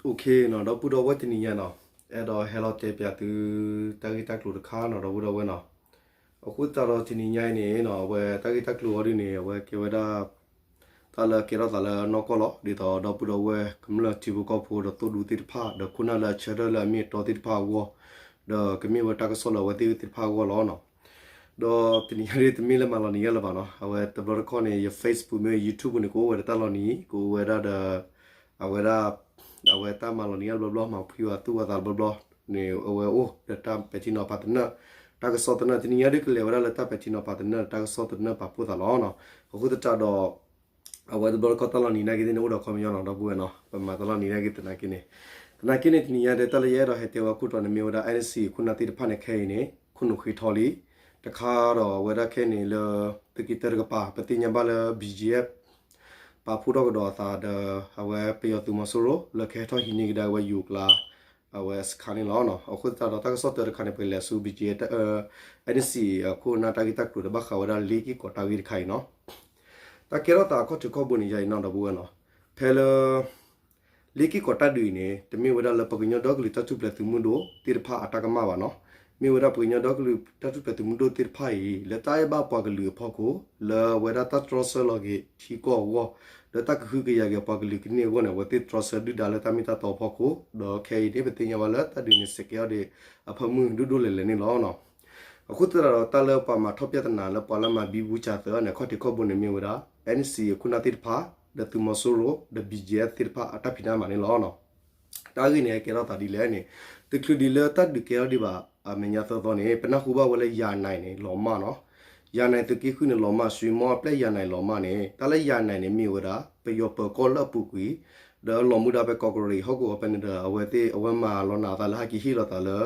အိၣ်ခ့နီၤ ဒီပုၢ်ဒီဝဲၢ်တနံၤညါနီၤ, အဲၣ်ဒိးဟဲလီၤတဲပၠးသု တၢ်ဂ့ၢ်တၢ်ကျိၤတခါနီၤ ဒီပုၢ်ဒီဝဲၢ်နီၤ. အဃိသတးဒီးတနံၤညါအံၤန့ၣ်နီၤ အဝဲတၢ်ဂ့ၢ်တၢ်ကျိၤအီၤဒ်န့ၣ် အဝဲကဲဝဲဒၣ် တၢ်လၢကဲထီၣ်သးလၢနီၢ်ကီၢ်လီၤ. ဒ်သိးဒီပုၢ်ဒီဝဲၢ်ကမျၢၢ်ထံဖိကီၢ်ဖိဒီးသိၣ်ဒူသ့ၣ်တဖၣ် ဒီးခိၣ်နၢ်လၢအဆၢထၢၣ်လၢအမ့ၢ်အတီသ့ၣ်တဖၣ်အဂီၢ်, ဒီးကမ့ၢ်ဝဲတၢ်ကစီၣ်လၢအဝဲသ့ၣ်သ့ၣ်တဖၣ်အဂီၢ်လီၤနီၤ. ဒီးတနံၤညါဒ်တမ့ၢ်လၢမၤလီၤနံၤယါလၢၤဘၣ်နီၤ, အဝဲတဘျီတခီၣ်န့ၣ် ယ Facebook မ့ၢ် YouTube န့ၣ် ကအိၣ်ဝဲဒီးတၢ်လီၤနံၤ ကအိၣ်ဝဲဒၣ်ဒီး အဝဲဒၣ် အဝဲတၢ်မၤလီၤနံၤယါတဘျီဘျီ မၤဖှံဝဲသူၣ်ဝဲသးတဘျီဘျီန့ၣ် အဝဲအိၣ်ဒီးတၢ်ပဲာ်ထံနီၤဖးသနၢၣ် တၢ်ကစီၣ်သနၢၣ် တနံၤညါဒ်ကလဲၤဝဲဒၣ်လၢတၢ်ပဲာ်ထံနီၤဖးသနၢၣ် တၢ်ကစီၣ်သနၢၣ်ပာ်ဖှိၣ်သးလီၤနီၤ. အဃိသတးဒီး အဝဲတဘျီတခီၣ်တၢ်လီၤနံၤနာ်က့သ့ၣ်န့ၣ် အိၣ်ဒီးခီပညီနီၤ ဒီပုၢ်ဝဲၢ်နီၤ, ပမၤတၢ်လီၤနံၤနာ်က့သနာ်က့န့ၣ်, သနာ်က့န့ၣ် တနံၤညါဒီးတၢ်လၢယအဲၣ်ဒိးဟဲတဲဝဲခိၣ်တီန့ၣ်မ့ၢ်ဝဲဒၣ် NCA ခိၣ်နၢ်သ့ၣ်တဖၣ်န့ၣ် ခဲအံၤန့ၣ် ခိၣ်နူာ်ဃ့ထီလံ, တခါဒီးအဝဲဒၣ်ခဲအံၤန့ၣ်လၢ သုးက့တၢတကပၤ ပသ့ၣ်ညါဘၣ်လၢ BGF ပာ်ဖှိၣ်ထီၣ်ကဒီးအသးဒီး အဝဲပယီၤသုးမီၤစိရိၤ လၢကဟဲထီၣ်ဟံးန့ၢ်ကဒါဝဲယိၤကျါ အဝဲစခါန့ၣ်လီၤ. အဃိသတးဒီးတၢ်ကစီၣ်တၢတခါန့ၣ် ပကလဲၤဆူ BGF NCA အခိၣ်အနၢ်တၢ်ဂ့ၢ်တၢ်ကျိၤဒီးဘၣ်ဃးဝဲဒၣ်လ့က့ၢ်ကီးတၢ်ဂ့ၢ်တခါအံၤနီၤ. တၢ်ကဲထီၣ်သးအခီၣ်ထံးခီၣ်ဘိန့ၣ် ယၤအံၤနီၤ ဒီပုၢ်ဝဲၢ်နီၤ, ဖဲလၢ လ့က့ၢ်ကီးတၢ်ဒုးအံၤန့ၣ် တမ့ၢ်ဝဲဒၣ်လၢပကညီဒီကလုာ်တၢ်ထူၣ်ဖျဲးသုးမုၢ်ဒိၣ်သ့ၣ်တဖၣ်အတၢ်ကမၣ်ဘၣ်နီၤ, မ့ၢ်ဝဲဒၣ်ပကညီဒီကလုာ်တၢ်ထူၣ်ဖျဲးသုးမုၢ်ဒိၣ်သ့ၣ်တဖၣ်အံၤ လၢတၢ်အဲၣ်ဘၣ်ပှၤကလုာ်အဖီခိၣ် လၢအဝဲဒၣ်တၢ်တြီဆၢလီၤက့ၤထံကီၢ်အဂီၢ် လၢတၢ်ကဟုကယာ်က့ၤပှၤကလုာ်ကန့ၢ်အဂီၢ်န့ၣ် အဝဲသ့ၣ်တြီဆၢဒုၣ်ဒါလၢတၢ်မ့ၢ်တၢ်တီအဖီခိၣ် ဒီးခဲအံၤန့ၣ် ပသ့ၣ်ညါဘၣ်လၢတၢ်ဒုးန့ၣ် စဲးကဲအီၤဒီး အဖၢမုၢ်ဒိၣ်ဒိၣ်လဲၢ်လဲၢ်န့ၣ်လီၤ. အဃိသတးဒီးတၢ်လၢပှၤမၤထီၣ်ပၠၣ်သနာ်လၢပှၤလၢမၤဘံဘူစၢ်သၢန့ၣ် အခီၣ်ထံးခီၣ်ဘိန့ၣ်မ့ၢ်ဝဲဒၣ် NCA အခိၣ်နၢ်သ့ၣ်တဖၣ် ဒီးသုးမီၤစိရိၤ ဒီး BGF သ့ၣ်တဖၣ်အတၢ်ဖံးတၢ်မၤန့ၣ်လီၤ. တၢ်ဂ့ၢ်န့ၣ်ဟဲကဲထီၣ်သးဒ်လဲၣ်န့ၣ် တချုးဒ်လၢတၢ်ဒုးကဲထီၣ်ဒံးဘၣ်အမဲာ်ညါသၢသီန့ၣ် ပနၢ်ဟူဘၣ်ဝဲလၢယၤနၤအံၤန့ၣ် လီၤမၢ်နီၤ, ယၤနၤအံၤသုးက့ဃုန့ၣ်လီၤမၢ် ဆွံမီအပျဲၢ်ယၤနၤအံၤလီၤမၢ်န့ၣ် တၢ်လၢယၤနၤအံၤန့ၣ်မ့ၢ်ဝဲဒၣ် ပယီၤပၢၤကီၢ်လၢအပူၤကွံာ် ဒီးလီၤမူဒါဖဲကီးကရံးဟီၣ်ကဝီၤဖဲန့ၣ်ဒီး အဝဲသ့ၣ်အဝဲမၤလီၤနးအသးလၢဟဲက့ၤဟ့ၣ်လီၤသးလၢ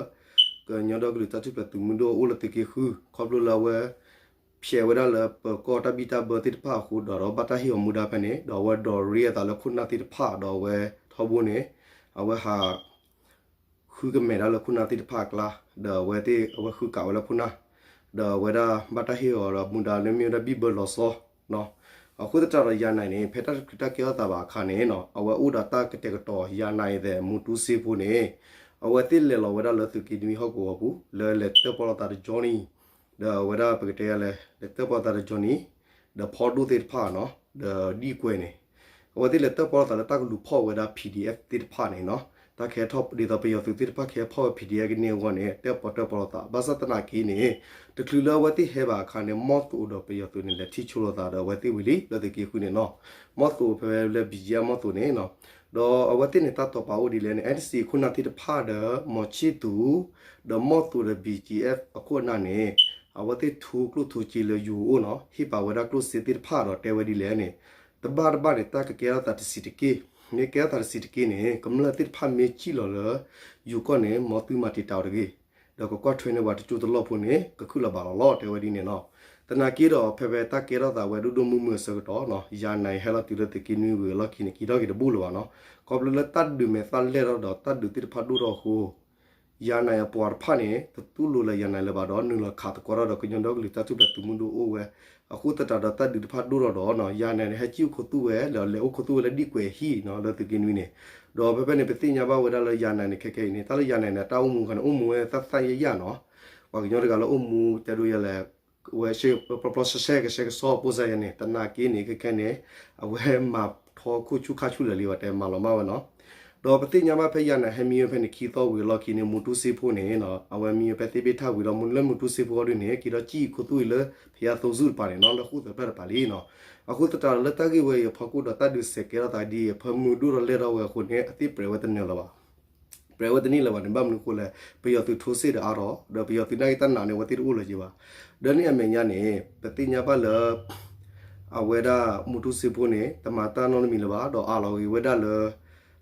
ကညီဒီကလုာ်တၢ်ထူၣ်ဖျဲးသုးမုၢ်ဒိၣ်အိၣ်လၢသုးက့ဃု ခီဖျိလၢအဝဲ ဖျဲးဝဲဒၣ်လၢပၢၤကီၢ်တၢ်ဘံၣ်တၢ်ဘၢသ့ၣ်တဖၣ်အဃိဒီး ဒီးဘၣ်တၢ်ဟ့ၣ်အီၤမူဒါဖဲန့ၣ် ဒီးအဝဲဒိးရ့အသးလၢခိၣ်နၢ်သ့ၣ်တဖၣ် ဒီးအဝဲထီဘိန့ၣ် အဝဲဟး ဃုကမဲာ်ဒၣ်လၢခိၣ်နၢ်သ့ၣ်တဖၣ်အကျါ ဒီးအဝဲသ့ၣ်အဝဲဃုကးဝဲလၢခိၣ်နၢ် ဒီးအဝဲဒၣ်ဘၣ်တၢ်ဟ့ၣ်အီၤဒီးမူဒါလၢမ့ၢ်ဝဲဒၣ်ဘံၣ်ဘၢလီၤဆီ အဃိသတးဒီးယၤနၤအံၤန့ၣ် ဖဲတၢ်တချုးတၢ်ကဲထီၣ်သးဘၣ်အခါန့ၣ် အဝဲအိၣ်ဒီးတၢ်ကတဲာ်ကတီၤယၤနၤအံၤသဲး မူတူစ့ဖိန့ၣ် အဝဲသ့ၣ်လဲၤလီၤဝဲဒၣ်လၢသုးက့နွံဟီၣ်ကဝီၤပူၤ လၢလဲၤတၢၣ်ပီၣ်လိာ်သးဒီး Johnny ဒီးအဝဲဒၣ်ပကတဲယၤလဲၣ် လဲၤတၢၣ်ပီၣ်လိာ်သးဒီး Johnny ဒီးဖီဒိၣ်သ့ၣ်တဖၣ်နီၤ ဒီးဒံၣ်ကွဲၤန့ၣ် အဝဲသ့ၣ်လဲၤတၢၣ်ပီၣ်လိာ်သးလၢတၢ်ကလူၤဖီၣ်ဝဲဒၣ် PDF သ့ၣ်တဖၣ်န့ၣ်နီၤ တၢ်ကဟဲထီၣ်ဒ်သိးပယီၤသုးသ့ၣ်တဖၣ်ကဟဲဖီၣ်ဝဲ PDF ကန့ၢ်အဂီၢ်န့ၣ် တၢၣ်ပီၣ်တၢၣ်ပီၣ်လိာ်သး ဘၣ်ဆၣ်သနာ်က့န့ၣ် တချုးလၢအဝဲသ့ၣ်ဟဲဘၣ်အခါန့ၣ် မီၢ်သိးဒီးပယီၤသုးန့ၣ် လဲၤထံၣ်ဆိလိာ်သးဒီးအဝဲသ့ၣ်ဝံၤလံ လၢသုးက့ဃုန့ၣ်နီၤ မီၢ်သိးဖဲလၢ ဘံၣ်ကၠံအါမီၢ်သိးန့ၣ်နီၤ ဒီးအဝဲသ့ၣ်န့ၣ် တၢ်တိာ်ပာ်အိၣ်ဒ်လဲၣ်န့ၣ် NCA ခိၣ်နၢ်သ့ၣ်တဖၣ်ဒီး မီၤဆံၣ်သူး ဒီးမီၢ်သိးဒီး ဘံၣ်ကၠံအါအခိၣ်အနၢ်န့ၣ် အဝဲသ့ၣ်ထူကျိၣ်ထူစ့လၢယိၤအိၣ်နီၤ ဟ့ၣ်ပာ်ဝဲဒၣ်ကျိၣ်စ့သ့ၣ်တဖၣ်ဒီးတဲဝဲဒ်လဲၣ်န့ၣ် တဘၣ်တဘၣ်န့ၣ် တၢ်ကကဲထီၣ်သးတဆံးတက့ၢ်. မ့ၢ်ကဲထီၣ်သးတဆံးတက့ၢ်န့ၣ် ကမျၢၢ်သ့ၣ်တဖၣ်မ့ၢ်စံၣ်လီၤလၢ ယိၤကီၢ်န့ၣ် မ်သုမၤတံာ်တာ်အီၤတဂ့ၤ ဒီးကကွၢ်ထွဲန့ၢ်ပှၤတစိၢ်တလီၢ်ဖိန့ၣ် ကခုၣ်လီၤဘၣ်လီၤလီၤ တဲဝဲဒ်န့ၣ်နီၤ. သနာ်က့ဒီး ဖဲဖဲတၢ်ကဲထီၣ်သးဝဲဒိၣ်ဒိၣ်မုၢ်မုၢ်အဆၢကတီၢ်နီၤ ယၤနၤအံၤဟဲလီၤတုၤလၢသုးက့နွံဝံၤအလီၢ်ခံန့ၣ် က့ၤထီၣ်က့ၤတဘူၣ်လၢၤဘၣ်နီၤ. ခီဖျိလၢတၢ်ဒုးမဲာ်သၣ်လဲၢ်ထီၣ်ဒီးတၢ်ဒုးသ့ၣ်တဖၣ်ဒိၣ်ထီၣ်အဃိ ယၤနၤအံၤအပှၤတဖၣ်န့ၣ် တတူၢ်လိာ်လၢယၤနၤအံၤလၢၤဘၣ်ဒီး နုာ်လီၤခးသကိးထီၣ်ဒီးကညီဒီကလုာ်တၢ်ထူၣ်ဖျဲးသုးမုၢ်ဒိၣ်အိၣ်ဝဲ အဃိသတးဒီးတၢ်ဒုးတဖၣ်ဒိၣ်ထီၣ်ဒီးနီၤ ယၤနၤအံၤန့ၣ် ဟဲကံၣ်အိၣ်ခူသူၣ်ဝဲ ဒီးလဲၤအိၣ်ခူသူၣ်ဝဲလၢဒံၣ်ကွဲၤဟံၣ်နီၤ လၢသုးက့နွံန့ၣ် ဒီးဖဲဖဲန့ၣ် ပသ့ၣ်ညါဘၣ်ဝဲဒၣ်လၢယၤနၤန့ၣ် ခဲခဲအံၤန့ၣ် တၢ်လၢယၤနၤန့ၣ် တၢ်အိၣ်မူအခါန့ၣ် အိၣ်မူဝဲသၣ်သၣ်ယဲၢ်ယဲၢ်နီၤ ပှၤကညီတဂၤလၢအိၣ်မူတဲဒိယၤလဲၣ် ဝဲပျီပျီဆှဲဆှဲကဆှဲကဆှီ ပိၢ်စါယၤန့ၣ် သနာ်က့န့ၣ် ခဲခဲန့ၣ် အဝဲမၤထီခိၣ်ဆူၣ်ခါဆူၣ်လၢာ်လံဘၣ် တဲမၤလီၤမၢ်ဝဲနီၤ. ဒီးပသ့ၣ်ညါဘၣ်ဖဲယၤနၤဟဲမံဝဲဖဲန့ၣ် ခံသီဝံၤအလီၢ်ခံန့ၣ် မူတူစ့ဖိန့ၣ် အဝဲမံဝဲဖဲသ့ၣ်ဘ့ၣ်ထၣ်ဝံၤဒီး မူလၢမူတူစ့ဖိအီၤဒုန့ၣ် က့ၤဒီးကံၣ်ခူသူၣ်အံၤလၢ ဖယါသိစူၣ်တပၤန့ၣ်နီၤ လၢဃိၣ်သၢဖျၢၣ်တပၤလံနီၤ. အဃိသတးဒီးလၢတၢ်ဂ့ၢ်ဝဲအံၤအဖီခိၣ်ဒီးတၢ်ဒုးစဲးကဲထီၣ်သးဒ်အံၤ အဖၢမုၢ်ဒိၣ်ထီၣ်လဲၢ်ထီၣ်ဝဲအဃိန့ၣ် အသ့ၣ်ပြဲးဝဲတန့ၢ်လၢၤဘၣ် ပြဲးဝဲတန့ၢ်လၢၤဘၣ်န့ၣ် ဘၣ်မနုၤအဃိလဲၣ် ပယီၤသုးထိစ့ၣ်ဒီးအါထီၣ် ဒီးပယီၤသုးနာ်က့တၢ်နာ်န့ၣ် အဝဲသ့ၣ်တအိၣ်လၢၤက့ဘၣ်. ဒီးန့ၣ်အမဲာ်ညါန့ၣ် ပသ့ၣ်ညါဘၣ်လၢ အဝဲဒၣ်မူတူစ့ဖိန့ၣ် တမၤတၢ်နီတမံၤလၢၤဘၣ် ဒီးအးလီၤဂ့ၤဝဲဒၣ်လၢ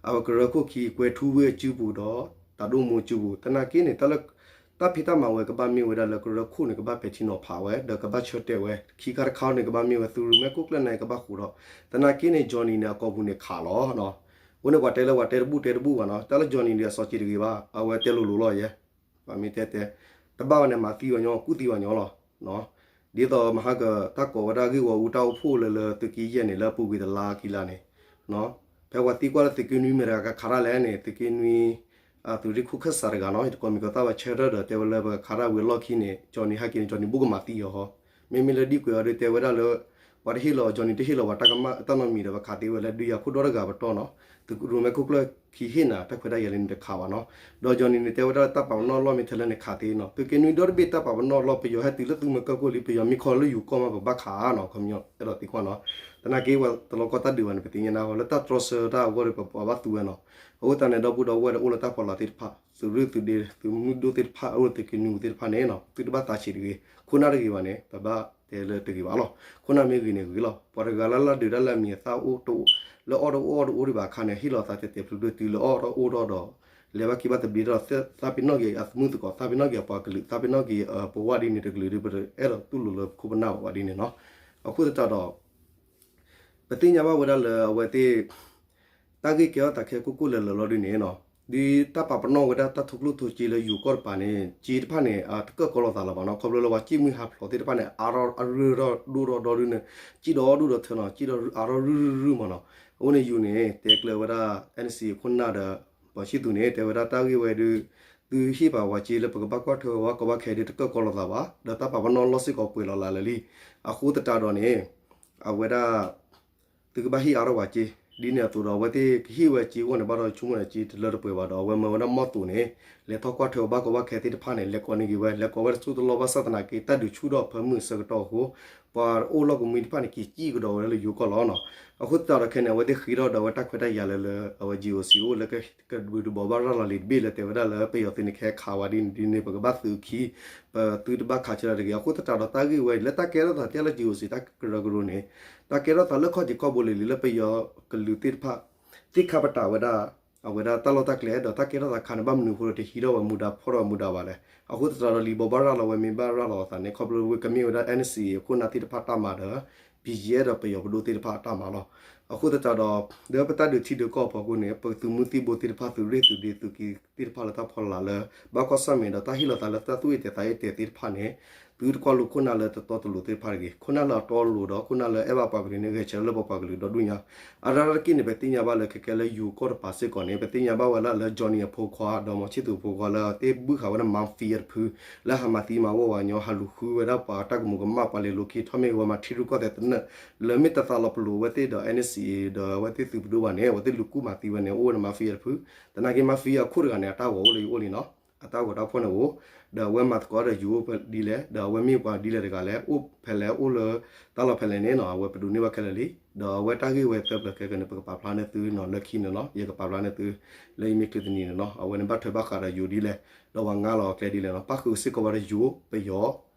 အဝဲကရၢခိၣ်ခံကွဲၤထူဝ့ၢ်အစုပူၤဒီး တၢ်ဒိၣ်မူအစုပူၤ သနာ်က့န့ၣ် တၢ်လၢ တၢ်ဖံးတၢ်မၤဝဲကဘၣ်မ့ၢ်ဝဲဒၣ်လၢကရၢခိၣ်န့ၣ် ကဘၣ်ပဲာ်ထံနီၤဖးဝဲ ဒီးကဘၣ်ဆၢတဲာ်ဝဲ ခံခါတခါန့ၣ် ကဘၣ်မ့ၢ်ဝဲသုးရူၤမဲာ်ကိၣ်ကျၢၢ်နၤကဘၣ်ဃိးဒီး သနာ်က့န့ၣ် Johnny န့ၣ် အကိာ်ပူၤန့ၣ်ခးလီၤ အဃိန့ၣ် ပှၤတဲလၢပှၤတဲတဘူၣ်တဲတဘူၣ်ဘၣ်နီၤ တၢ်လၢ Johnny န့ၣ် အစီၤက့ၤတဂ့ၤဘၣ် အဝဲတဲလိၤလိၤလီၤယဲ ပှၤမ့ၢ်တဲတဲ တဘၣ်ဝဲန့ၣ် မၤသံဝဲညီ ကူၣ်သံဝဲညီလီၤ. ဒ်သိးမဟါက တၢ်ကိးဝဲဒၣ်ဂ့ၢ်ဝီအူတၢ်အိၣ်ဖှိၣ်လၢလၢသုးက့ယဲၢ်န့ၣ် လၢအပူၤကွံာ်တလါခံလါန့ၣ် ဖဲပှၤသံကွၢ်လၢသုးက့နွံမ့ၢ်တဂၤကခးတၢ်လဲၣ်န့ၣ် သုးက့နွံ သုးရ့ၣ်ခိၣ်ခၢၣ်စးတဂၤနီၤ တကိးမံၤကီးသၣ်ဝဲဆၢထၢၣ်ဒီး တဲဝဲလၢပကခးတၢ်ဝံၤအလီၢ်ခံန့ၣ် ကၠီနံၤဟဲက့ၤန့ၣ် ကၠီနံၤဘူၣ်ကမၤသံအီၤဟီ, မ့မ့ၢ်လၢဒ်ကွဲးအီၤဒုးတဲဝဲဒၣ်လၢ ပှၤတဟ့ၣ်လီၤ ကၠီနံၤတဟ့ၣ်လီၤ ပှၤတၢ်ကမၣ်တၢ်နီတမံၤဒီး ပခးသ့ဝဲလၢဒုးယၤခိၣ်ဒီတဂၤပတီၢ်နီၤ, သုးရိၣ်မဲခိၣ်ကျၢၢ်ခံဟ့ၣ်နၤ တၢ်ခွဲးတၢ်ယာ်လၢန့ၣ်တခးဘၣ်နီၤ, ဒီးကၠီနံၤန့ၣ်တဲဝဲဒၣ်လၢတၢ်ပာ်ပနီၣ်အလီၢ်မ့ၢ်ထဲလၢနခးသ့နီၤ, သုးက့နွံဒီတဘ့ၣ်တၢ်ပာ်ပနီၣ်အလီၢ် ပယီၤဟဲတုၤလၢသုးမုၢ်ကၢၢ်ခိၣ်လံ ပယီၤမ့ၢ်ခီလၢယိၤကီၢ်မး ပဘၣ်ခးနီၤ, ခီပညီအဲၣ်ဒိးသံကွၢ်နီၤ, သနာ်က့ပှၤတလီၤကီတၢ်ဒုးဘၣ်န့ၣ် ပသ့ၣ်ညါနၤဃီ လၢတၢ်တြီဆၢတၢ်အဂီၢ်ဒီး ပပှၤဘၣ်သူဝဲနီၤ, အဃိသတးန့ၣ် ဒီပုၢ်ဒီဝဲၢ်ဒီးအိၣ်လၢတၢ်ဖီလာ်သ့ၣ်တဖၣ် သုးရ့ၣ်သုးဒ့ သုးမုၢ်ဒိၣ်သ့ၣ်တဖၣ် အိၣ်လၢသုးက့နွံပူၤသ့ၣ်တဖၣ်န့ၣ်နီၤ သုတဘၣ်သးဆံးတဂ့ၤ, ခိၣ်နၢ်တဂ့ၤဘၣ်န့ၣ် ပဘၣ်တဲလၢတဂ့ၤဘၣ်လီၤ, ခိၣ်နၢ်မ့ၢ်ဂ့ၤန့ၣ်ဂ့ၤလီၤ, ပှၤတဂၤလၢ်လၢ်ဒုးတၢ်လၢအမံၤအသၣ်အိၣ်တအိၣ် လၢအီၣ်တအိၣ်အီတအိၣ်ဒံးဘၣ်အခါန့ၣ် ဟ့ၣ်လီၤသးတဲာ်တဲာ်ဖျုးဖျုးတုၤလၢအီၣ်တအိၣ်ထီၣ်ဒီး လဲၤဘၣ်က့ၤဘၣ်တဘျ့ထီၣ် သးပ့ၤနီၣ်က့ၤအသမုၢ်သကိး သးပ့ၤနီၣ်က့ၤအပှၤကလုာ် သးပ့ၤနီၣ်က့ၤပဝဲဒ်န့ၣ်တကလုာ်ဒီး ပအဲၣ်ဒိးတူၢ်လိာ်လၢပခိၣ်ပနၢ်ဘၣ်ဝဲဒ်န့ၣ်နီၤ, အဃိသတးဒီး ပသ့ၣ်ညါဘၣ်ဝဲဒၣ်လၢအဝဲသ့ၣ် တၢ်ဂ့ၢ်ကဲထီၣ်သးခဲကိၢ်ကိၢ်လၢာ်လၢာ်လီၤဒ်န့ၣ်နီၤ, ဒ်တၢ်ပာ်ပနီၣ်ဝဲဒၣ်တၢ်ထူကျိၣ်ထူစ့လၢယိၤကီၢ်တပၤန့ၣ် စ့တဖၣ်န့ၣ် တကၢၢ်ကီလိာ်သးလၢၤဘၣ်နီၤ, ခီဖျိလၢပှၤစ့ၣ်မုၢ်ဟးဖျိးသ့ၣ်တဖၣ်န့ၣ် အါထီၣ်အရၢၢ်ထီၣ်ဒိၣ်ထီၣ်ဒီဒုန့ၣ် စ့ၣ်ဒီးအီၣ်ဒိၣ်ဒီးထၢနီၤ စ့ၣ်ဒီးအါထီၣ်ရုၢ်ရုၢ်ရုၢ်မးနီၤ, အဃိန့ၣ်ယိၤန့ၣ် တဲကျၢၤဝဲဒၣ် NCA ခိၣ်နၢ်ဒီး ပှၤဆံသူန့ၣ် တဲဝဲဒၣ်တၢ်ဂ့ၢ်ဝဲဒုး သုဟ့ၣ်ပာ်ဝဲစ့လၢပကဘၣ်ကွၢ်ထွဲဝဲကီၢ်ဘၣ်ခဲဒုးတကၢၢ်ကီလိာ်သးဘၣ်, ဒီးတၢ်ပာ်ပနီၣ်လီၢ်စ့ၢ်ကီးပှဲၤလီၤလးလၢာ်လံ, အဃိသတးဒီးန့ၣ် အဝဲဒၣ် သုကဘၣ်ဟ့ၣ်အါထီၣ်ဝဲစ့, ဒ်န့ၣ်အသိးဒီး အဝဲသ့ၣ်ကဟ့ၣ်ဝဲစ့အဂီၢ်န့ၣ် ဘၣ်ဒီးဆိကမိၣ်န့ၣ် စ့တလၢတပှဲၤဘၣ်ဒီး အဝဲမၢဝဲဒၣ်မီၢ်သိးန့ၣ် လဲၤထီၣ်ကွၢ်ထွဲဘၣ်ကီၢ်ဘၣ်ခဲသ့ၣ်တဖၣ်န့ၣ် လဲၤကိးန့ၢ်က့ၤဝဲ လဲၤကိးဝဲတဆူတလီၢ်ဘၣ်ဆၣ်သနာ်က့ တၢ်ဒုးဆူၣ်ထီၣ်ဖၢမုၢ်အဆၢကတီၢ်အဃိ ပှၤအိၣ်လီၢ်ကမှံတဖၣ်န့ၣ် က့ၤစံၣ်ကဒီးဝဲလၢယိၤကီၢ်လီၤနီၤ, အဃိသတးဒီးခဲန့ၣ် အဝဲသ့ၣ်ဃ့ထီၣ်ဒီးအဝဲတၢ်ခွဲးတၢ်ယာ်လၢလၢ အဝဲ GOC အိၣ်လၢကဘုးတဘိးဘၣ်ရၤလီၤလံာ်တဘ့ၣ်လၢတဲဝဲဒၣ်လၢပယီၤသုးန့ၣ် ခဲခးဝဲဒ်န့ၣ်ဒ်န့ၣ် ပကဘၣ်သုးခံ ပသုတဘၣ်ခးဆၢလၢၤတဂ့ၤ, အဃိသတးဒီးတၢ်ဂ့ၢ်ဝဲအံၤ လၢတၢ်ကဲထီၣ်သးတၢ်လၢ GOC တၢ်ကရၢကရိန့ၣ် တၢ်ကဲထီၣ်သးလၢခီၣ်ထံးခီၣ်ဘိလံၤလံၤ လၢပယီၤကလုာ်သ့ၣ်တဖၣ် သ့ၣ်ခါပတာ်ဝဲဒၣ် အဝဲဒၣ်တၢ်လီၢ်တၢ်ကျဲ ဒီးတၢ်ကဲထီၣ်သးခါန့ၣ် ဘၣ်မနုၤအဃိဒီးတဟံးထီၣ်ဝဲမူဒါဖီၣ်ထီၣ်ဝဲမူဒါဘၣ်လဲၣ်. အဃိသတးဒီးလံာ်ဘိးဘၣ်ရၤလီၤဝဲမ့ၢ်ဘၣ်ရၤလီၤအသးန့ၣ် ခီဖျိကမ့ၢ်ဝဲဒၣ် NCA အခိၣ်နၢ်သ့ၣ်တဖၣ်တၢ်မၤဒီး BGF ဒီးပယီၤပဒိၣ်သ့ၣ်တဖၣ်အတၢ်မၤလီၤ. အဃိသတးဒီး လၢပတၢ်ဒုးထံဒုးကီၢ်အဖီခိၣ်န့ၣ် ပသုးမုၢ်သံၣ်ဘိသ့ၣ်တဖၣ် သုးရ့ၣ်သုးဒ့သုးက့သ့ၣ်တဖၣ်လၢတၢ်ဖီလာ်လၢ ဘၣ်ကွၢ်ဆၣ်မဲာ်ဒီးတၢ်ဟ့ၣ်လီၤသးလၢတၢ်သူၣ်အ့ၣ်တဲာ်သးအ့ၣ်တဲာ်သ့ၣ်တဖၣ်န့ၣ် သုတကွၢ်လိခိၣ်နၢ်လၢတတီတလိၤသ့ၣ်တဖၣ်တဂ့ၤ. ခိၣ်နၢ်လၢအတီအလိၤဒီးခိၣ်နၢ်လၢအဲၣ်ဘၣ်ပှၤကလုာ်န့ၣ် ဂဲၤဆၢထၢၣ်လၢပပှၤကလုာ်ဒီဒူၣ်ညါ အါဒၣ်တက့ၢ်န့ၣ် ပသ့ၣ်ညါဘၣ်လၢခဲကဲလၢယိၤကီၢ်တပၤစ့ၢ်ကီးန့ၣ် ပသ့ၣ်ညါဘၣ်ဝဲဒၣ်လၢ Johnny အဖိခွါ ဒီးမီၤဆံၣ်သူးအဖိခွါလၢအသ့ၣ်ဘုၣ်ဃာ်ဝဲဒၣ် mafia တဖု လၢဟးမၤသံမၤဝီဝဲညီ ဟးလူၤဃုဝဲဒၣ်ပှၤတၢ်ကမူၤကမၣ် ပှၤလဲၤလိၤက့ၤထီၣ်မ့ၢ်ဝဲမၤထံရူၢ်ကီၢ်သဲးသနၢၣ် လၢမ့ၢ်တသးလီၤပလိာ်အဝဲသ့ၣ်ဒီး NCA ဒီးအဝဲသ့ၣ်သုးပဒိၣ်ဘၣ်န့ၣ် အဝဲသ့ၣ်လူၤကူၣ်မၤသံဝဲန့ၣ် အိၣ်ဝဲန့ၣ် mafia တဖု သနာ်က့ mafia အခိၣ်တဂၤန့ၣ် အတၢ်ဂီၤအိၣ်လၢယအိၣ်လံနီၤ အတၢ်ဂီၤတၢ်ဖီၣ်န့ၣ်အိၣ် ဒီးအဝဲမၤသကိးဒီးယိၤဒ်လဲၣ် ဒီးအဝဲမ့ၢ်ပှၤဒ်လဲၣ်တဂၤလဲၣ် အိၣ်ဖဲလဲၣ် အိၣ်လၢတၢ်လီၢ်ဖဲလဲၣ်န့ၣ်နီၤ အဝဲပဒိးန့ၢ်ဘၣ်ခဲလၢာ်လံ. ဒီးအဝဲတၢ်ဂ့ၢ်ဝဲသၢပျၢၤခဲကနံၣ် ပကပာ်ဖျါန့ၢ်သုနီၤ လၢခံန့ၣ်နီၤ ယကပာ်ဖျါန့ၢ်သု လၢယမ့ၢ်ချုးတနံၤန့ၣ်နီၤ အဝဲန့ၣ်ဘၣ်ထွဲဘၣ်ဃးဒီးယိၤဒ်လဲၣ် ဒီးပှၤငါလီၤအကျဲဒ်လဲၣ်နီၤ ပၣ်ဃုာ်စ့ၢ်ကီးဝဲဒီးယိၤ ပယီၤ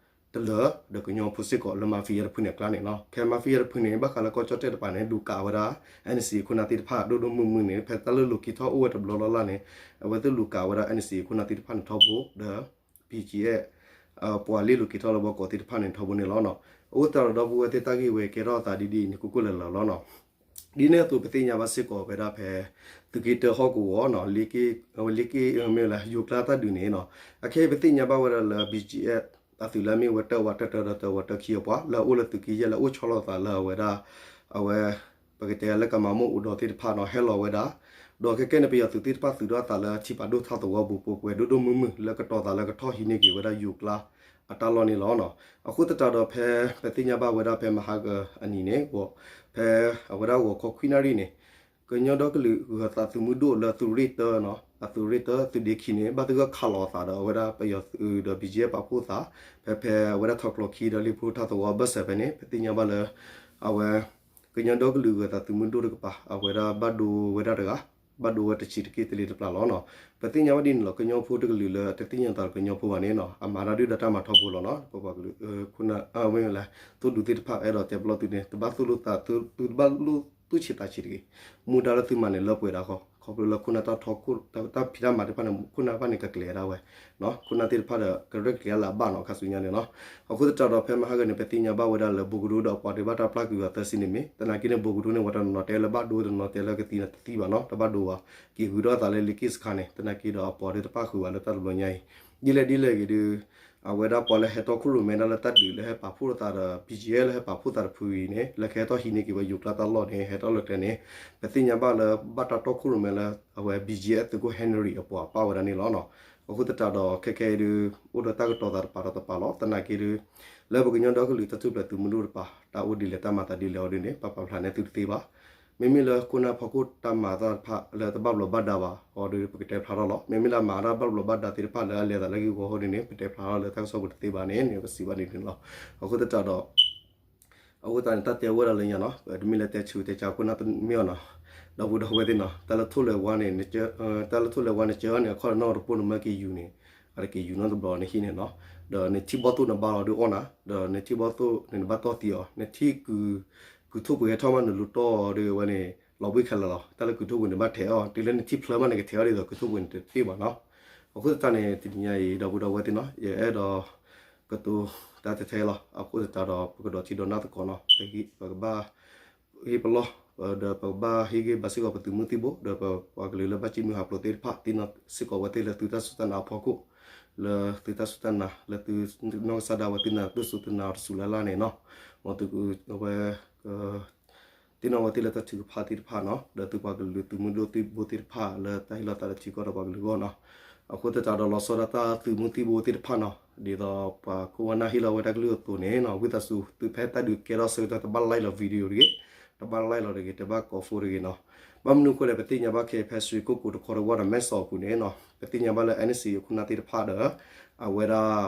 တလၢာ် ဒီးကညီဖိစ့ၢ်ကီးလၢ mafia တဖုန့ၣ်အကျါန့ၣ်နီၤ ခဲ mafia တဖုန့ၣ် ဘၣ်ဃးလၢကီၢ်ကၠီၣ်တဲၣ်တပၤန့ၣ် လူၤကးဝဲဒၣ် NCA ခိၣ်နၢ်သ့ၣ်တဖၣ် ဒိၣ်ဒိၣ်မုၢ်မုၢ်န့ၣ် ဖဲတၢ်လၢလူၤက့ၤထီၣ်အိၣ်ဝဲတဘျီလီၢ်လၢ်န့ၣ် အဝဲသ့ၣ်လူၤကးဝဲဒၣ် NCA ခိၣ်နၢ်သ့ၣ်တဖၣ်န့ၣ်ထီဘိ ဒီး BGF ပှၤလ့လူၤက့ၤထီၣ်လၢဘီကီးသ့ၣ်တဖၣ်န့ၣ်ထီဘိန့ၣ်လီၤနီၤ. အဃိသတးဒီးဒီပုၢ်ဝဲၢ်သ့ၣ်တၢ်ဂ့ၢ်ဝဲကဲထီၣ်အသးဒ်ဒ်အံၤန့ၣ် ကိၢ်ကိၢ်လၢာ်လၢာ်လီၤနီၤ. ဒ်န့ၣ်အသိးပသ့ၣ်ညါဘၣ်စ့ၢ်ကီးဝဲဒၣ်ဖဲ သုးက့တၢဟီၣ်ကဝီၤနီၤ လ့က့ အဝဲလ့က့ မ့ၢ်လၢယိၤကျါတၢ်ဒုးန့ၣ်နီၤ အခဲအံၤပသ့ၣ်ညါဘၣ်ဝဲဒၣ်လၢ BGF အသုးလၢအမ့ၢ်ဝဲတၢဝးတၢတၢဒီးတၢဝးတၢခံအပှၤ လၢအအိၣ်လၢသုးက့ယဲၢ်လၢအအိၣ်ဆီလီၤအသးလၢအဝဲဒၣ် အဝဲ ပကတဲလၢကမၤမိၣ်အိၣ်ဒီးသ့ၣ်တဖၣ်နီၤ ဟဲလီၤဝဲဒၣ် ဒီးခဲကဲန့ၣ် ပယီၤသုးသ့ၣ်တဖၣ်သုးဒီးအသးလၢထံပာ်ဒိၣ်ထီၣ်သဝီပူၤ ပှဲၤပှဲၤဒိၣ်ဒိၣ်မုၢ်မုၢ် လၢကတီၤသးလၢကထီၣ်ဟံးန့ၢ်က့ၤဝဲဒၣ်ယိၤကျါအတၢ်လီၢ်န့ၣ်လီၤနီၤ. အဃိသတးဒီးဖဲ ပသ့ၣ်ညါဘၣ်ဝဲဒၣ်ဖဲမဟါကအနံၤန့ၣ် ဖဲအဝဲဒၣ်ဂီၤခီခွံနၣ်ရံၣ်န့ၣ် ကညီဒီကလုာ်ဂၢၤသးသုးမုၢ်ဒိၣ်လၢသုးရ့ၣ်တၢနီၤ အသုးရ့ၣ်တၢ သုးဒ့ခံန့ၣ် ဘၣ်သဂၢၢ်ခးလီၤအသးဒီးအဝဲဒၣ်ပယီၤသုးဒီး BGF ပာ်ဖှိၣ်သး ဖဲဖဲအဝဲဒၣ်ထီၣ်ကျိးခံဒီး လ့ၣ်ဖိထၣ်သဝီအဘၢၣ်စၢၤဖဲန့ၣ် ပသ့ၣ်ညါဘၣ်လၢ အဝဲ ကညီဒီကလုာ်ဂၢၤသးသုးမုၢ်ဒိၣ်တကပၤ အဝဲဒၣ်ဘၣ်ဒိဝဲဒၣ်တဂၤ ဘၣ်ဒိဝဲတဆံးတက့ၢ်တလ့တပျၢ်လီၤနီၤ. ပသ့ၣ်ညါဝဲဒ်န့ၣ်လီၤ ကညီဖိတကလုာ်လၢတသ့ၣ်ညါသးလၢကညီဖိဘၣ်န့ၣ်နီၤ အမၤတၢ်ဒုၣ်ဒါတၢ်မၤထီဘိလီၤနီၤ ပပှၤကလုာ် ဝဲလၢ သိၣ်ဒူသ့ၣ်တဖၣ်အဲၣ်ဒိးတဲပလီၢ်သုန့ၣ် တဘၣ်သိၣ်လိသး သုတဘၣ်လိၣ်သူၣ်ဆံးသးဆံးတဂ့ၤ မူဒါလၢသုမၤန့ၣ်လၢပှဲၤဒၣ်ဃီ ခီဖျိလၢခိၣ်နၢ်တၢ်ထီခိၣ် တၢ်ဖံးတၢ်မၤသ့ၣ်တဖၣ်န့ၣ် ခိၣ်နၢ်တဖၣ်န့ၣ်ကကျဲၤဒၣ်ဝဲ ခိၣ်နၢ်သ့ၣ်တဖၣ်ဒီးကရဲၣ်ကျဲၤလၢအဘၣ်နီၤ ခါဆူညါန့ၣ်နီၤ. အဃိသတးဒီးဖဲမဟါဂၤန့ၣ် ပသ့ၣ်ညါဘၣ်ဝဲဒၣ်လၢဘိကဒိဒီးအပှၤဒုးဘၣ်တၢ်ပျၢ်ကွံာ်အီၤသၢဆံန့ၣ်မ့ၢ် သနာ်က့န့ၣ် ဘိကဒိန့ၣ် ပှၤတနီၤနီၤတဲလၢဘၣ်ဒိ တနီၤတဲလၢကသံန့ၣ်တသံဘၣ်နီၤ တဘၣ်ဒိဘၣ် က့ၤဂုၤထီၣ်သးလၢလ့က့ၣ်စခါန့ၣ် သနာ်က့ဒီးအပှၤဒုးတပၣ်ဃုာ်ဘၣ်လၢတၢ်တဘျီညါအံၤ ဒ်လဲၣ်ဒ်လဲၣ်ဂ့ၤဒုး အဝဲဒၣ်ပှၤလၢဟဲတီခိၣ်ရိၣ်မဲဒၣ်လၢတၢ်ဒုးလၢဟဲပာ်ဖှိၣ်သးဒီး BGF လၢဟဲပာ်ဖှိၣ်သးတဖုအံၤန့ၣ် လၢကဟဲထီၣ်ဟံးန့ၢ်က့ၤဝဲယိၤကျါတၢ်လီၢ်န့ၣ် ဟဲထီၣ်လၢကျဲန့ၣ် ပသ့ၣ်ညါဘၣ်လၢဘၣ်တၢ်တီခိၣ်ရိၣ်မဲလၢ အဝဲ BGF သုးခိၣ် Henry အပှၤပာ်ဝဲဒၣ်န့ၣ်လီၤ. အဃိသတးဒီးခဲခဲအံၤဒုး အိၣ်ဒီးတၢ်ကတိၤသးတပၤဒီးတပၤလီၤ. သနာ်က့ဒုး လၢပကညီဒီကလုာ်တၢ်ထူၣ်ဖျဲးသုးမုၢ်ဒိၣ်တပၤ တၢ်အိၣ်ဒ်လဲၣ်တၢ်မၤသးဒ်လဲၣ်အီၤဒုးန့ၣ် ပပာ်ဖျါန့ၢ်သုတသ့ဘၣ်. မ့မ့ၢ်လၢခိၣ်နၢ်ဖီခိၣ်တၢ်မၤတၢ်တဖၣ်လၢတဘၣ်ဘျီးဘၣ်ဒါဘၣ်အီၤဒုး ပကတဲဖျါထီၣ်လီၤ. မ့မ့ၢ်လၢအမၤတၢ်ဘၣ်ဘျီးဘၣ်ဒါသ့ၣ်တဖၣ်လၢအလဲၤသးလၢဂ့ၢ်ဝီအဃိန့ၣ် ပတဲဖျါထီၣ်လၢတၢ်ကစီၣ်ပူၤတသ့ဘၣ်န့ၣ် ပစံးဘၣ်ဒ်န့ၣ်လီၤ. အဃိသတးဒီး အဃိသတးန့ၣ် တၢ်တဲဝဲဒၣ်လၢညါနီၤ တမ့ၢ်လၢတဲဆူးတဲဆါခိၣ်နၢ်တမ့ၢ်အီၤနီၤ ဒီပုၢ်ဒီဝဲၢ်သ့ၣ်နီၤ တၢ်လၢထိၣ်လဲၤဝါန့ၣ် တၢ်လၢထိၣ်လဲၤဝါန့ၣ် ကၢန့ၣ် အခီၣ်တနီၣ်တပိၢ်နမၢက့ၤယူၤန့ၣ် အတက့ၤယူၤနီတဘျီန့ၣ်ဟံၣ်န့ၣ်နီၤ ဒီးနထံၣ်ဘီၣ်သိၣ်နဘါလီၤဒုးအီၣ်နၤ ဒီးနထံၣ်ဘီၣ်သိၣ်န့ၣ်နဘၣ်တီၢ်သံအီၤ နထံၣ် ကုၤထိၣ်ပှ့ၤဟဲထီၣ်မးနလူၤတီၢ်အီၤဒုးဝဲန့ၣ် လီၤဘှံးခဲလၢာ်လီၤ. တၢ်လၢကုၤထိၣ်ပှ့ၤန့ၣ်ဘၣ်ထဲးအီၤ တုၤလၢနထံၣ်ဖျၢၣ်မးန့ၣ်ကထဲးအီၤဒ်သိးကုၤထိၣ်ပှ့ၤန့ၣ်တသ့ဘၣ်နီၤ. အဃိသတးန့ၣ် တနံၤညါအံၤ ဒီပုၢ်ဒီဝဲၢ်သ့ၣ်နီၤ ယအဲၣ်ဒိး ကတိၤတၢ်ထဲထဲလီၤ. အဃိသတးဒီး ပကဒိးထံဒိးနၢ်သကိးနီၤ ပကဘၣ် ဟ့ၣ်ပလီၢ် ဒီးပကဘၣ်ဟ့ၣ်ဂံၢ်ဘါစ့ၢ်ကီးပသုးမုၢ်သံၣ်ဘိ ဒီးပှၤကလုာ်လၢဘၣ်ဃ့ၢ်မှံဟးဖျိးသ့ၣ်တဖၣ် သ့ၣ်နီၣ်စ့ၢ်ကီးဝဲသ့ၣ်လၢသုတၢ်စူၢ်တၢ်နာ်အဖီခိၣ် လၢသုတၢ်စူၢ်တၢ်နာ် လၢသုနီၢ်ကစၢ်ဒၣ်ဝဲသ့ၣ်နၤဒိၣ်စိသ့ၣ်နၤအီၤတစူးလၢ်လၢ်န့ၣ်နီၤ မ်သုကဝဲ သ့ၣ်နီၣ်ဝဲသ့ၣ်လၢတၢ်ထုကဖၣ်သ့ၣ်တဖၣ်နီၤ ဒီးသုပှၤကလုာ်သုးမုၢ်ဒိၣ်သံၣ်ဘိသ့ၣ်တဖၣ်လၢတၢ်ဟ့ၣ်လီၤသးလၢထံကီၢ်ဒီးပှၤကလုာ်အဂီၢ်နီၤ. အဃိသတးဒီးလီၤဆီဒၣ်တၢ်သုးမုၢ်သံၣ်ဘိသ့ၣ်တဖၣ်နီၤ ဒ်သိးပှၤခိၣ်ဝါနၢ်ဟ့ၣ်လီၤဝဲတၢ်ကလုၢ်အသိးန့ၣ်နီၤ ဝံသးစူၤသုဖဲတၢ်ဒုးကဲထီၣ်ဆၢကတီၢ်တဘၣ် like လီၤ video တဂ့ၤ, တဘၣ် like လီၤတဂ့ၤ, တဘၣ် comment တဂ့ၤနီၤ. ဘၣ်မနုၤအဃိလဲၣ် ပသ့ၣ်ညါဘၣ်ခဲအံၤ ဖဲရွှေကုက္ကိုတခီတဝီဒီးမဲၢ်ဆီးအပူၤန့ၣ်နီၤ ပသ့ၣ်ညါဘၣ်လၢ NCA အခိၣ်နၢ်သ့ၣ်တဖၣ်ဒီး အဝဲဒၣ်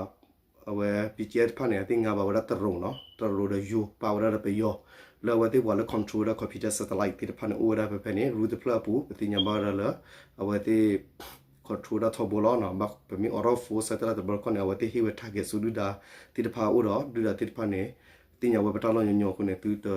အဝဲ BGF တဖၣ်န့ၣ် အသ့ၣ်ငါဘၣ်ဝဲဒၣ်တရူးနီၤ, တရူးဒီးယိၤပာ်ဝဲဒၣ်ဒီးပယီၤ လၢအဝဲသ့ၣ်ပှၤလၢ control ဝဲဒၣ် computer satellite သ့ၣ်တဖၣ်န့ၣ် အိၣ်ဝဲဒၣ်ဖဲဖဲန့ၣ် ရူၢ်တဖျၢၣ်အပူၤ ပသ့ၣ်ညါဘၣ်ဝဲဒၣ်လၢ အဝဲသ့ၣ် control ဒၣ်ထီဘိလီၤ. ပမ့ၢ်အိးထီၣ် phone satellite တဘျီတခီၣ်န့ၣ် အဝဲသ့ၣ်ဟ့ၣ်ဝဲ target ဆူဒုၣ်ဒါသ့ၣ်တဖၣ်အအိၣ်ဒီး ဒုၣ်ဒါသ့ၣ်တဖၣ်န့ၣ် သ့ၣ်ညါဝဲပတၢ်လီၢ်ညီညီအဃိန့ၣ် သုတ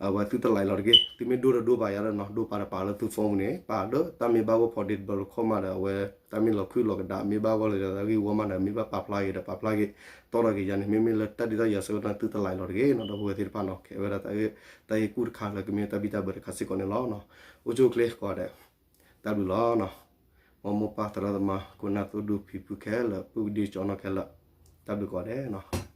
အဝဲသုတ like လီၤတဂ့ၤ, သုမ့ၢ်ဒိၣ်ဒီးဒိၣ်ပာ်ယၤဒီးနီၤ, ဒိၣ်ပာ်ဒီးပာ်လၢသု phone ပူၤန့ၣ် ပာ်ဒီးတၢ်မ့ၢ်ဘၣ်ဂီၢ်ဖီဒ့တဘျီတခီၣ်မးဒီး အဝဲတၢ်မ့ၢ်လီၤခုၣ်လီၤကဒါ မ့ၢ်ဘၣ်ဂီၢ်လၢအဂ့ၢ်ဝီမးဒီး မ့ၢ်ဘၣ်ပာ်ဖျါက့ၤဒီးပာ်ဖျါက့ၤ တီဒီးက့ၤယၤန့ၣ် မ့မ့ၢ်လၢတၢ်ဒုးတၢ်ယၤဆၢကတီၢ်သုတ like လီၤတဂ့ၤနီၤ, ဒီပုၢ်ဝဲၢ်သ့ၣ်တဖၣ်နီၤ, ကဲဝဲဒၣ်တၢ်ဂ့ၢ်ကူၣ်တခါလၢကမ့ၢ်တၢ်ဘံၣ်တၢ်ဘၢတခါစ့ၢ်ကီးန့ၣ်လီၤ. အိၣ်ဆူၣ်အိၣ်ချ့ကိးဂၤဒဲး, တၢ်ဘျုးလီၤနီၤ, မ်မိၢ်ပၢ်သရၣ်သမါ ခိၣ်နၢ်သိၣ်ဒူဖံဖုခဲလၢာ် ပုၢ်ကဒ့ကၠီနီၢ်ခဲလၢာ်, တၢ်ဘျုးကိးဂၤဒဲးနီၤ.